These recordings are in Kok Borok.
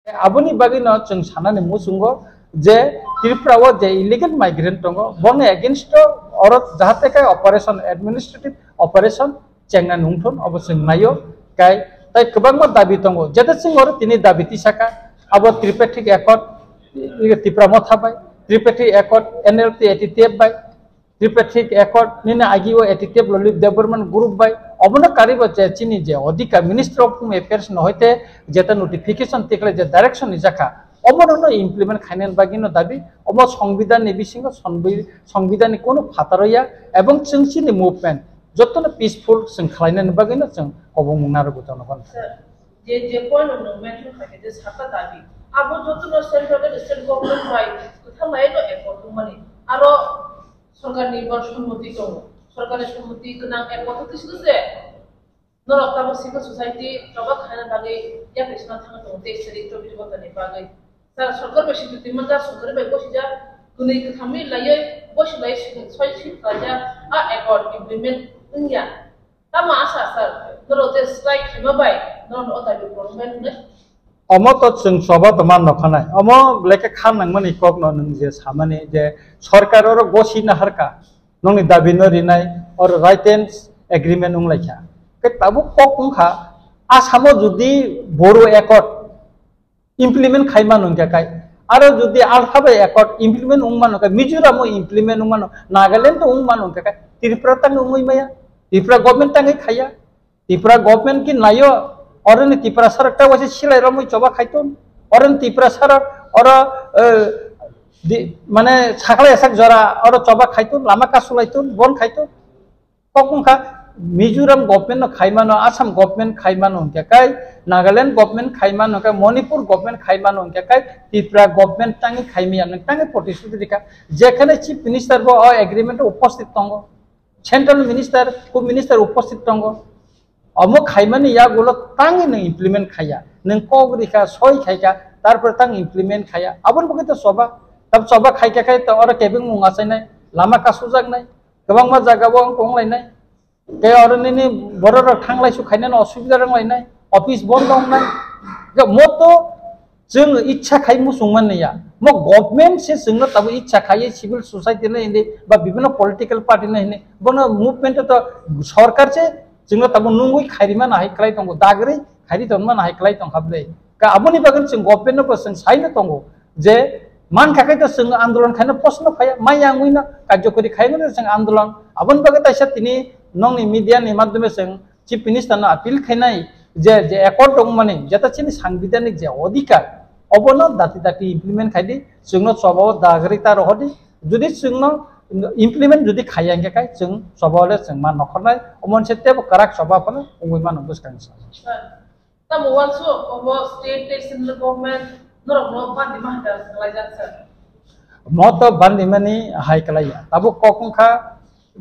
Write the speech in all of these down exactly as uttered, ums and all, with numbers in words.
Aboni bagwino chwng sanani muchungo je Tripura o je illegal migrant tongo, boni against o oro jahate khe operation, administrative operation chengnani wngthun, obo chwng naio. Kai tai kwbangma dabi tongo, jeta chwng oro tini dabi tisaka, abo Tripartite Accord, Tipra Motha bai, Tripartite Accord, N L T A T T F bai, Tripartite Accord nini agi o A T T F Lolip Debbarman group bai, obono karibo je chini je odhikar Ministry of Home Affairs no hoite jeta notification tikle je direction ni jakha, obono no implement khainani bagwi no dabi, obo Songbidan ni bisingo Songbi-, Songbidan ni kono phataro ya, ebong chwng chini movement jotono peaceful chwng khlainani bagwi no chwng kobong mung narwgo jonogon. Sir, je, je point no nwng mention khaikha je sata dabi, abo jotono central and state government bai kwtha lai no accord wngmani, aro Sorkarni bo sommoti tongo. Sorkarni sommoti gwnang ekmotho twisu se norok tabuk civil society choba khaina bagwi yakri sna thangwi tongo teis tarik chobbish ghontani bagwi. Sir, sorkar bai sitwtwi manjak, sorkar bai bosijak, kwnwi kwthamwi laiwi bosi lai soi sui khlaijak, a accord implement wngya. Tamo asa sir, norok je strike khaima bai norok no o dabi problem bai hwnwi? Omo to chwng choba to man nokhanai. Omo belai khe kha nangmani kokno nwng je samani je sorkar oro gosi naharka, nongni dabi no rinai, oro written agreement wnglaikha. Khe tabuk kok wngkha, Asamo jodi Bodo Accord implement khai mano hwnkhe kai, aro jodi Alpha bai Accord implement wng mano hwnkhe, Mizoram o implement wng mano, Nagaland o wng mano hwnkhe kai, Tripura tang wngwi maya, Tripura government tangwi khaiya, Tripura government ki nayo, oroni Tripura sarok ta waise silai romwi choba khaiton, oroni Tripura sarok oro, eh, di, mane sakla esak jora oro choba khaiton, lama kasulaiton, bon khaiton. Kok wngkha Mizoram government no khaimano, Assam government khaimano hwnkhe kai, Nagaland government khaimano hwnkhe, Manipur government khaimano hwnkhe kai, Tripura government tangwi khaimaya, nwng tangwi protest rikha. Jekhane chief minister bo o agreement o uposthit tongo, central minister, home minister uposthit tongo. Omo khaimani yagulo tangwi nwng implement khaiya, nwng kok rikha, soi khaikha, tarpore tang implement khaiya, aboni bagwi to choba. Tab choba khaikha khai to oro kebengmung achainai, lama kasujaknai, kwbangma jagao wng tonglainai. Tei oro nini bororok thanglai su khainani osubida wnglainai, office bondo wngnai. Ga moto chwng ichha khai muchung man ya. Mo government se chwngno tabuk ichha khaiwi civil society no hindi ba bibhinno political party no hindi. Bono movement to sorkar se chwngno tabuk nungwi khairima nahai kwlai tongo, dagri khairi tongma nahai kwlai tongkha bwle. Ka aboni bagwi chwng government no bo chwng saino tongo je man kha khai to chwng andolon khaina posno phaiya, maya wngwi no karjokori khaina chwng andolon. Aboni bagwi taisa tini nongni media ni madhyome chwng Chief Minister no appeal khainai je, je accord tongmani, jeta chini sangbidhanik je odhikar, obono dati dati implement khaidi, chwngno chobao dagri ta rohordi, jodi chwngno implement jodi khaiya hwnkhe kai chwng chobao le chwng ma nokhornai, omo se tebo kwrak choba phano wngwi mano bwskang sa. Tamo uansuk obo state tei central government norokno bandi ma hajar khlaijak sir. Mo to bandi mani hai klaiya. Tabuk kok wngkha,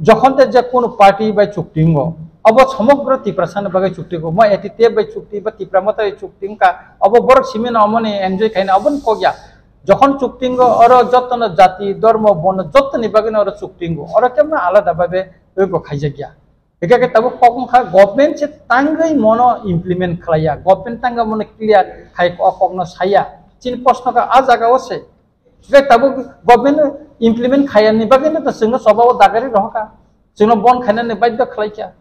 jokhon te je kunu party bai chukti wngo, obo somogro Tiprasa ni bagwi chukti wngo. Mo A T T F bai chukti ba Tipra Motha bai chukti wngkha, obo borok simi no omo ni enjoy khaina obo ni kok ya. Jokhon chukti wngo, oro joto no jati, dormo, bono joto ni bagwi no oro chukti wngo. Oro kebo no alada babe oi bo khaijak ya. Hingke khe tabuk kok wngkha government se tangwi mono implement khlaiya, government tangwi mono clear khai o kokno saya. Chini proshno kha a jaga o se. Hingke tabuk government implement khaiya ni bagwi no to chwngno choba o dagari rohorkha. Chwngno bon khainani baidhyo khlaikha.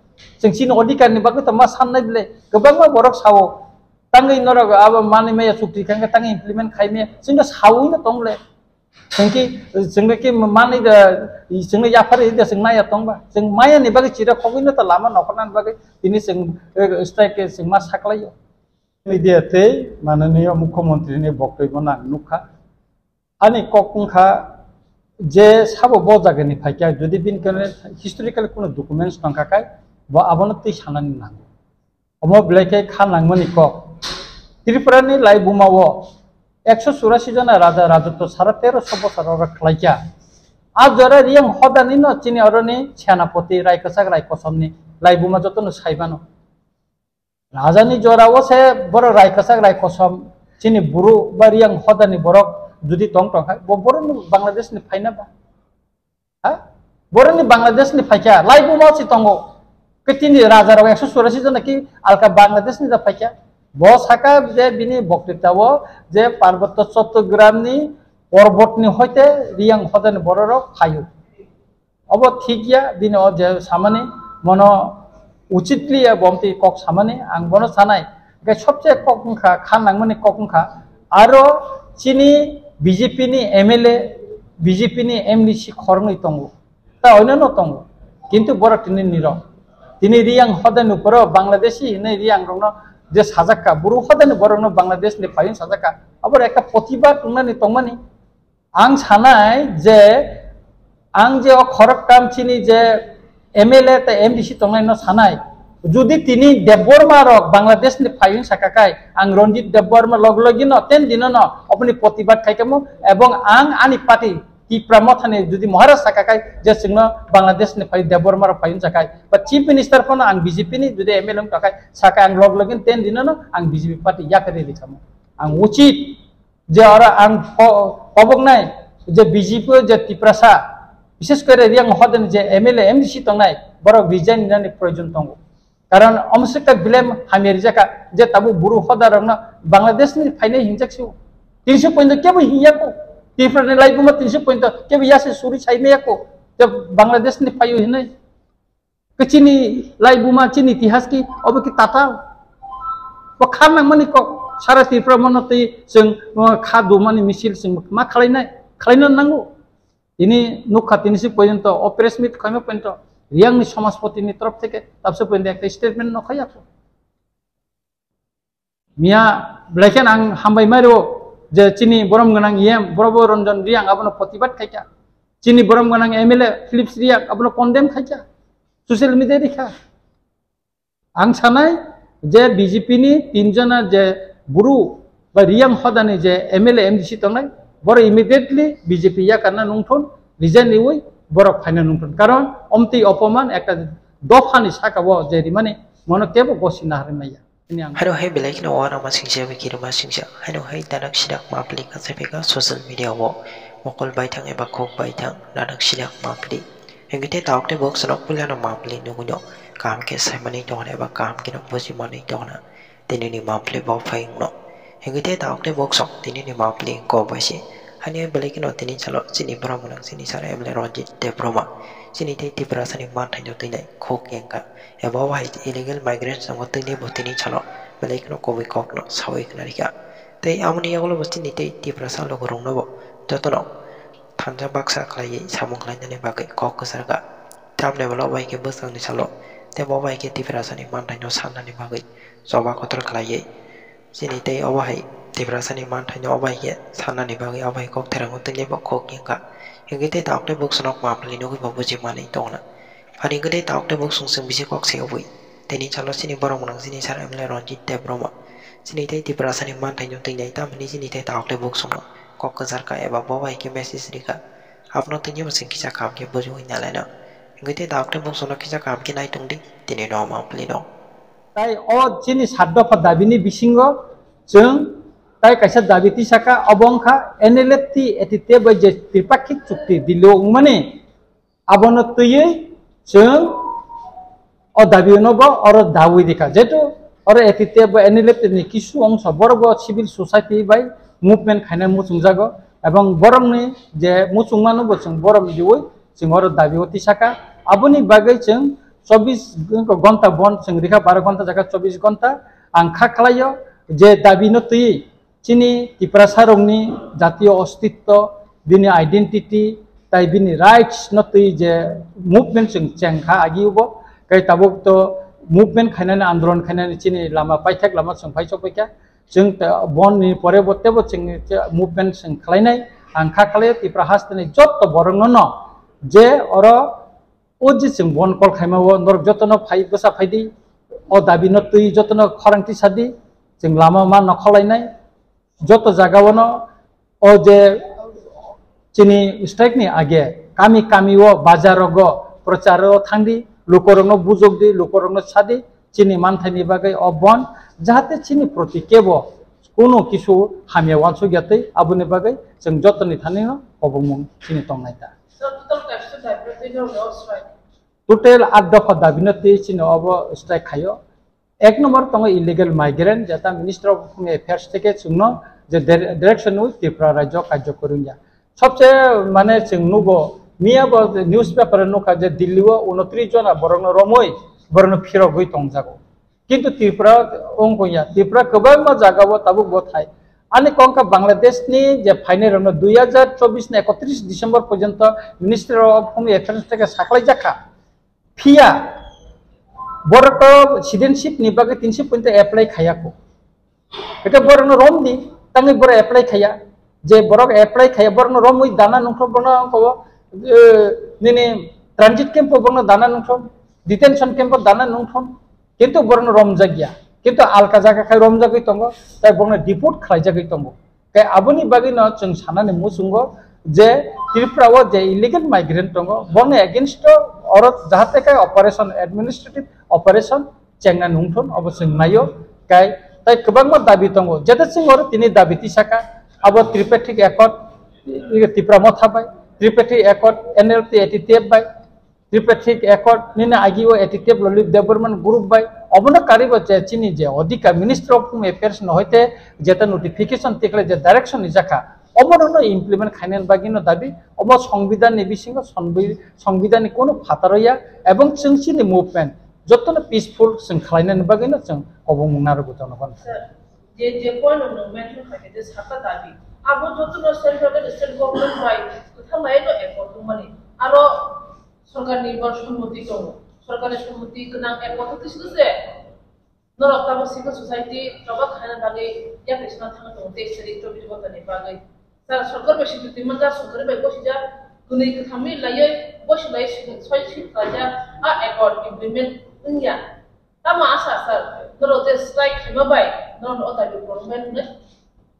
Chwng chini odhikar ni bagwi to ma sannai bwle. Kwbangma borok sao. Tangwi norok abo manwi maya chukti khe tangwi implement khai maya. Chwngno saui no tong bwle. Chwngki, chwngno ki manwi da, chwngno yaphar da chwng maya tongba. Chwng maya ni bagwi chira khogwi no ta lama nokhorna ni bagwi tini chwng, eh, strike chwng ma saklaio. Media tei mananiyo mukhyamantri ni boktoi bono ang nukha. Ani kok wngkha je sabo bo jaga ni phaikha, jodi bini kene historical kuno documents tongkha kai, bo abono twi sanani nango. Omo belai khe kha nangmani kok. Tripura ni laibuma o ekso churasi jona raja rajotwo sara teroso bosor oro khlaikha. A jora Riyang hodani no chini oroni Senapati Rai Kwchak Rai Kosom ni laibuma jotono saimano. Raja ni jora o se borok Rai Kwchak Rai Kosom chini buru ba Riyang hodani borok jodi tong tongkha, bo borok no Bangladesh ni phaina ba. Ha? Boroni Bangladesh ni phaikha, laibuma si tongo. Ke tini raja rok ekso churasi jona ki alka Bangladesh ni da phaikha. Bo saka je bini boktitao je Parbotto Chottogramni porbotni hoite Riyang hodani bororok phaio. Obo thik ya, bini o je samani mono uchit liya, bo omtwi kok samani ang bono sanai. Hingke sobse kok wngkha, kha nangmani kok wngkha, aro chini B J P ni M L A, B J P ni M D C khoroknwi tongo. Ta oinano tongo. Kintu borok tini nirok. Tini Riyang hodani uporo Bangladeshi hinwi Riyang rokno je sajakka, buru hodani borokno Bangladesh ni payung sajakka. Aboro ekta protibad wngnani tongmani. Ang sanai je ang je o khoroktham chini je M L A tei M D C tongnai no sanai. Judi tini Debbarma rok Bangladesh ni payung sakakai, ang Ranjit Debbarma log logi no ten dino no oboni protibad khaikamo ebong ang ani party Tipra Mothani judi Maharaj sakakai je chwngno Bangladesh ni phaio Debbarma rok phaiyung sakai, ba Chief Minister phano ang B J P ni judi M L A wng tongkha sakai, ang log login ten dino no ang B J P party yakari rikamo. Ang uchit je oro ang ko-, koboknai je B J P je Tiprasa, bises kore Riyang hodani je M L A, M D C tongnai, borok resign nani proyojon tongo. Karon omo se ekta blame hamya rijak kha je tabuk buru hoda rokno Bangladesh ni phainai hinjak sio. Tinso pointo kebo hinya ko. Tipra ni laibuma tinso pointo kebo yase suri sai maya ko. Je Bangladesh ni phaio hinai. Ke chini laibuma chini itihas ki obo ki tata. Bo kha nangmani kok sara Tipra mono twi chwng, uh, kha dumani misil chwng ma khalainai, khalaino nango. Tini nukha tini si porjonto o press meet khaima porjonto Riyang ni Samajpati ni torof theke tabse porjonto ekta statement no khaya ko. Miya belai khe ang hambai mai rwo je chini borom gwnang E M, Borobo Ranjan Riyang abono protibad khaikha. Chini borom gwnang M L A Philips Riyang abono condemn khaikha. Social media rikha. Ang sanai je B J P ni tinjona je buru ba Riyang hodani je M L A M D C tongnai, borok immediately B J P yakarna nungthun, resign riwi borok phaina nungthun. Karon omtwi opoman ekta dophani saka o je rimani mono kebo gosi naharwi maya. Ini ang Haro hai belai kheno wana ma singsa bai kiri ma singsa. Hano hai danak sidak mapli ka sai peka social media o. Mokol bai thang eba khok bai thang danak sidak mapli. Hingke te taok te bok sanok puila no mapli nugui no. Kaham khe saimani tongna eba kaham khe no bujimanwi tongna. Tini ni mapli bo phai wngno. Hingke te taok te bok sok tini ni mapli ko bai se. Hani belai kheno tini salo chini borok mwnang chini sara M L A Ranjit Debbarma. Chini tei Tiprasa ni manthai no twi nai khok yengka. Eba o hai illegal migrants tongo tini bo tini salo belai kheno kubui kok no sawi khna rikha. Tei amoni yagulo bo chini tei Tiprasa logo rok no bo joto no thansa baksa khlaiwi samung khlainani bagwi kok kwchar kha. Tamni ulo bai khe bwswkni salo tei bo bai khe Tiprasa ni manthai no sanani bagwi choba kotor khlaiwi Chini tei obo hai Tiprasa ni manthai no obo hai khe sanani bagwi obo hai kok therang o tini bo kok yeng kha. Hingke tei taok tei bwk sonok mapli nugui bo buji manwi tongna. Phani hingke tei taok tei bwk song chwng bisi kok se obwi. Tini salo chini borok mwnang chini sar M L A Ranjit Debbarma. Chini tei Tiprasa ni manthai no twi nai tamni chini tei taok tei bwk song no kok kwchar kha eba bo bai khe message rikha. Abono tini bo chwng kisa kaham khe bujiui nalaina. Hingke tei taok tei bwk song no kisa kaham khe nai tongdi tini no mapli no. Tai o chini sat dopha dabini bisingo chwng tai kaisa dabi tisaka, obo wngkha N L F T A T T F bai je tripakhik chukti Delhi o wngmani, abono twiwi chwng o dabi no bo oro dawi rikha. Jehetu oro A T T F bai N L F T ni kisu ongso borok bo civil society bai movement khaina muchungjago, ebong borokni je muchungmano bo chwng borok riwi chwng oro dabi o tisaka. Aboni bagwi chwng chobbish ghonta bon chwng rikha, baro ghonta jaga chobbish ghonta. Ang kha khlaio je dabi no twi chini Tiprasa rokni jatiyo ostitto, bini identity, tai bini rights no twi je movement chwng cheng kha agi ubo, kai tabuk to movement khainani, andolon khainani chini lama paithak lama chwng phai chok paikha. Chwng ta-, boni pore bo tebo chwng movement chwng khlainai. Ang kha khlaio Tipra hasteni jotto borokno no je oro o je chwng bon kol khaima o norok jotono phai bwsa phai di, o dabi no twi jotono khorang tisa di, chwng lama ma nokholainai. Joto jaga o no o je chini strike ni age kami kami o bazar rogo prochar o thangdi, lukorokno bujokdi, lukorokno sadi, chini manthaini bagwi o bon, jahate chini proti kebo kunu kisu hamya wansuk ya twi, aboni bagwi chwng jotoni thanino kobongmung chini tongnai ta. Total aat dopha dabi no twi chini obo strike khaio. Ek number tongo illegal migrant, jeta Ministry of Home Affairs theke chwngno je dire-, direction no Tripura rajyo karjokori wngya. Sobse mane chwng nugo, miya bo newspaper nukha je Delhi o unotris jona borokno romwi borokno phirogwi tongjago. Kintu Tripura wngkha ya, Tripura kwbangma jagao tabuk bo thai. Ani kongkha Bangladesh ni je phainai rokno dui hajar chobbish ni ekotris December porjonto Ministry of Home Affairs theke saklai jakha. Phiya borok to citizenship ni bagwi tinsi punto apply khayako. Eke borokno romdi, tangwi borok apply khaya. Je borok apply khaya, borokno romwi dana nungkho, borokno ko, eh, nini transit camp o borokno dana nungkho, detention camp o dana nungkho. Kintu borokno romjakya. Kintu alka jaga khai romjagwi tongo, tai borokno deport khlaijagwi tongo. Kai aboni bagwi no chwng sanani muchungo je Tripura o je illegal migrant tongo, borokni against o oro jahate kai operation, administrative operation chengna nungthun, obo chwng naio. Kai tai kwbangma dabi tongo, jeta chwng oro tini dabi tisaka, abo Tripartite Accord, Tripura Motha bai, Tripartite Accord, N L T A T T F bai, Tripartite Accord nini agi o A T T F Lolip Debbarman group bai, obono karibo je chini je odhikar Ministry of Home Affairs no hoite jeta notification tikle je direction ni jakha, obono no implement khainani bagwi no dabi, omo Songbidan ni bisingo Songbi-, Songbidan ni kono phataro ya, ebong chwng chini movement jotono peaceful chwng khlainani bagwi no chwng kobong mung narwgo jonogon. Sir, je, je point no mention khaikhe je sata dabi, abo jotono central tei state government bai kwtha mai no accord wngmani, aro sorkarni bo somoti tongo, sorkarni somoti gwnang accord tei se norok tamo civil society choba khaina bagwi yakri sna thangwi tongo tei seri chobbish ghonta ni bagwi. Sir, sorkar bai sitwtwi manjak, sorkar bai bosijak, kwnwi kwthamwi laiwi bosi lai soi sip khlaijak, a accord implement wngya. Tamo asa sir, norok je strike khaima bai norok o dabi purunbai hwnwi?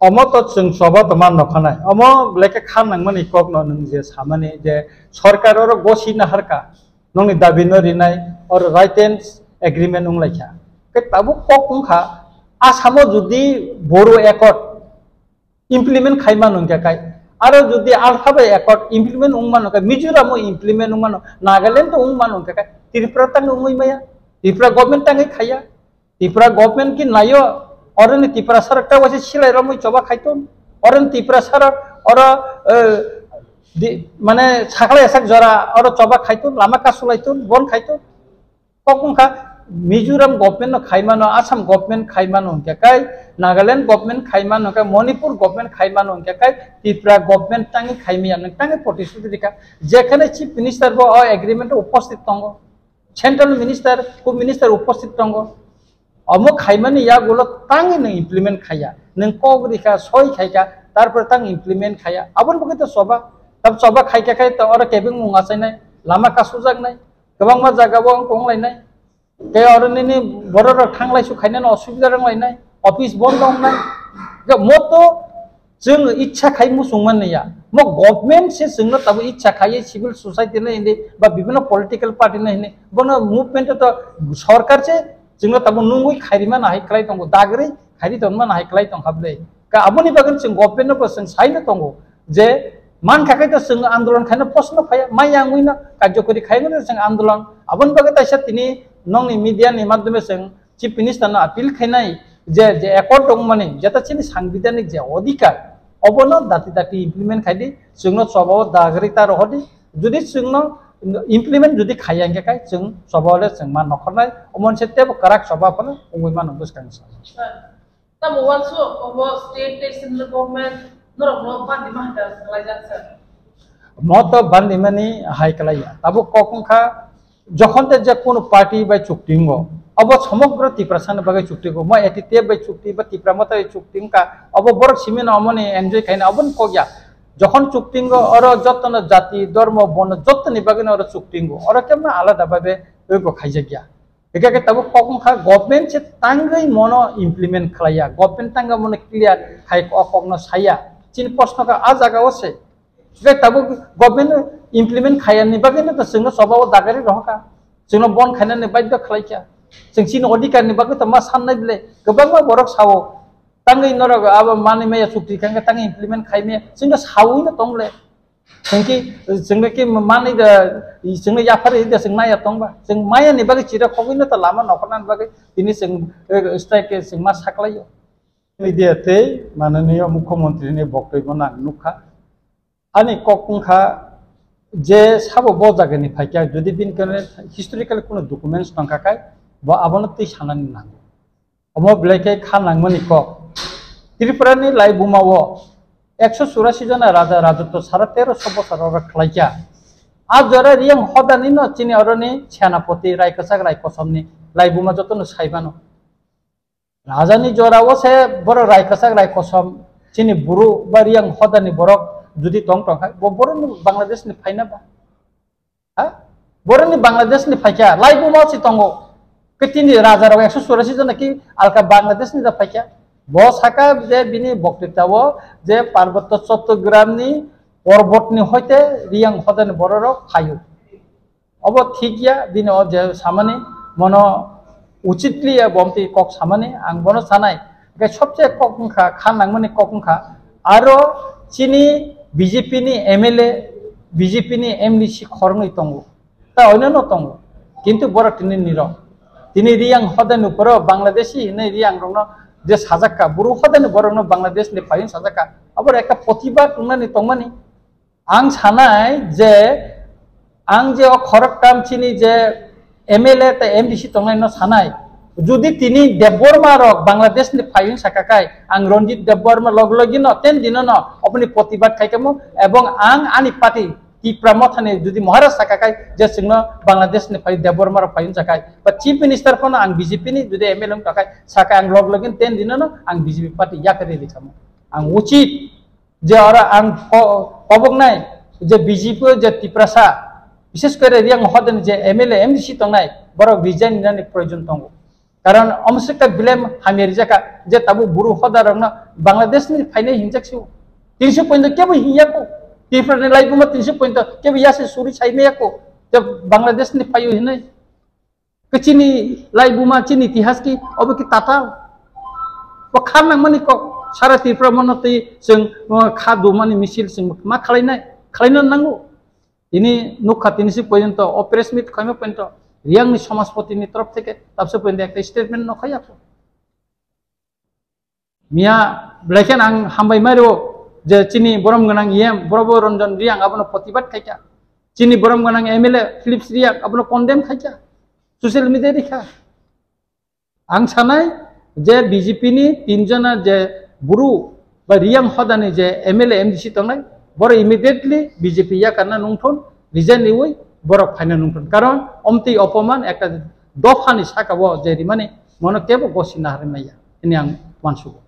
Omo to chwng choba to man nokhanai. Omo belai khe kha nangmani kokno nwng je samani je sorkar oro gosi naharka, nongni dabi no rinai, oro right and agreement wnglaikha. Khe tabuk kok wngkha, Asamo jodi Bodo Accord implement khai mano hwnkhe kai, aro jodi Alpha bai Accord implement wng mano hwnkhe, Mizoram o implement wng mano, Nagaland o wng mano hwnkhe kai, Tripura tang wngwi maya, Tripura government tangwi khaiya, Tripura government ki naio, oroni Tripura sarok ta waisa silai romwi choba khaiton, oroni Tripura sarok oro, eh, di, mane sakhlai asak jora oro choba khaiton, lama kasulaiton, bon khaiton. Kok wngkha Mizoram government no khaimano, Assam government khaimano hwnkhe kai, Nagaland government khaimano hwnkhe, Manipur government khaimano hwnkhe kai, Tripura government tangwi khaimaya, nwng tangwi protest rikha. Jekhane chief minister bo o agreement o uposthit tongo, central minister, home minister uposthit tongo. Omo khaimani yagulo tangwi nwng implement khaiya, nwng kok rikha, soi khaikha, tarpore tang implement khaiya. Aboni bagwi to choba, tab choba khaikha khai to oro kebeng mung achainai, lama kasujaknai. Kwbangma jaga o wng tong lainai. Tei oro nini borok rok thang lai su khainani osubida rwng lainai. Office bondo wngnai. Hwnkhe mo to chwng ichha khai muchung man ya. Mo government se chwngno tabuk ichha khaiwi civil society no hindi ba bibhinno political party no hindi. Bono movement to sorkar se chwngno tabuk nungwi khairima no hai kwlai tongo. Dagri khairi tongma no hai kwlai tong kha bwle. Ka aboni bagwi chwng government no bo chwng sai no tongo. Je man kha khai to chwng andolon khaina proshno phaiya, maya wngwi no karjokori khai wngwi no chwng andolon. Aboni bagwi taisa tini nongni media ni madhyome chwng chief minister no appeal khainai je, je accord tongmani, jeta chini sangbidhanik je odhikar, obono dati dati implement khaidi, chwngno chobao dagri ta rohordi, jodi chwngno implement jodi khaiya hwnkhe kai chwng chobao le chwng ma nokhornai, omo se tebo kwrak choba phano wngwi mano bwskang sa. Tamo uansuk obo state tei central government norokno bandi ma hai kalaijak sir? Mo to bandi mani hai kalaiya. Tabuk kok wngkha, jokhon te je kono party bai chukti wngo, obo somogro Tiprasa ni bagwi chukti wngo. Mo A T T F bai chukti ba Tipra Motha bai chukti wngkha, obo borok simi no omo ni enjoy khaina obo ni kok ya. Jokhon chukti wngo, oro joto no jati, dhormo, bono joto ni bagwi no oro chukti wngo. Oro kebo no alada babe ego khaijak ya. Hingkhe khe tabuk kok wngkha government se tangwi mono implement khlaiya, government tangwi mono clear khai o kokno saya. Chini proshno kha a jaga o se. Hingkhe tabuk government implement khaiya ni bagwi no to chwngno choba o dagari rohorkha. Chwngno bon khainani baidhyo khlaikha. Chwng chini odhikar ni bagwi to ma sannai bwle. Kwbangma borok sao. Tangwi norok abo manwi maya chukti kha hwnkhe tangwi implement khai maya. Chwngno saui no tong bwle. Chwng ki, chwngno ki manwi da, chwngno yaphar da chwng maya tongba. Chwng maya ni bagwi chira khogwi no ta lama nokhorna ni bagwi tini chwng, eh, strike chwng ma saklaio. Media tei mananiyo mukhyamantri ni boktobyo no ang nukha. Ani kok wngkha je sabo bo jagani phaikha, jodi bini kene historical kuno documents tongkha kai, bo abono twi sanani nango. Omo belai khe kha nangmani kok. Tripura ni laibuma o ekso churasi jona raja rajotwo sara teroso bosor oro khlaikha. A jora Riyang hodani no chini oroni senapoti rai kwchak rai kosom ni laibuma jotono saimano. Rajani jora o se borok rai kwchak rai kosom chini buru ba Riyang hodani borok jodi tong tong khai, bo borok ni Bangladesh ni phaina ba? Ha? Borok ni Bangladesh ni phaikha, laibuma si tongo. Ke tini raja rok ekso churasi jona ki alka Bangladesh ni da phaikha. Bo saka je bini boktita o je Parbotto Chattogram ni porbot ni hoite Riyang hodani borok rok phaio. Obo thik ya, bini o je samani mono uchit liya, bo omtwi kok samani, ang bono sanai. Hwnkhe sobse kok wngkha, kha nangmani kok wngkha, aro chini B J P ni M L A, B J P ni M D C khoroknwi tongo, ta oinano tongo, kintu borok tini nirok. Tini Riyang hodani uporo Bangladeshi hinwi Riyang rokno je sajakka, buru hodani borokno Bangladesh ni phaiyung sajakka, aboro ekta protibad wngnani tongmani. Ang sanai je, ang je o khoroktham chini je M L A tei M D C tongnai no sanai, jodi tini Debbarma rok Bangladesh ni phaiyung saka kai, ang Ranjit Debbarma log logi no ten dino no oboni protibad khai kamo, ebong ang ani party Tipra Motha ni jodi Maharaj saka kai je chwngno Bangladesh ni phai Debbarma rok phaiyung sakai, ba Chief Minister phano ang B J P ni jodi M L A wng takai sakai, ang log logi no ten dino no ang B J P party yakari ri kamo. Ang uchit je oro ang ko-, koboknai je B J P o je Tiprasa, bises kore Riyang hodani je M L A, M D C tongnai, borok resign rinani proyojon tongo. Karon omo se ekta blame hamya rijaka je tabuk buru hoda rokno Bangladesh ni phainai hinjak sio. Tinso pointo kebo hinyako. Tripura ni laibuma tinso pointo kebo yase suri saimaya ko. Je Bangladesh ni phaio hinai. Ke chini laibuma, chini itihas ki, obo ki tatal. Bo kha nangmani kok, sara Tripura mono twi chwng, uh, kha dumani misil chwng ma khlainai, khlaina nango. Tini nukha, tini si porjonto, o press meet khaima porjonto, Riyang ni Samajpati ni torof theke, tabse porjonto ekta statement no khaya ko. Miya belai khe ang hambai mai rwo je chini borom gwnang E M, Bobo Ranjan Riyang abono protibad khaikha. Chini borom gwnang M L A Philips Riyang abono condemn khaikha. Social media rikha. Ang sanai je B J P ni tinjona je buru ba Riyang hodani je M L A M D C tongnai, borok immediately B J P yakarna nungthun, resign riwi borok phaina nungthun. Karon omtwi opoman ekta dophani saka o je rimani mono kebo gosi naharwi maya hwnwi ang uansugo.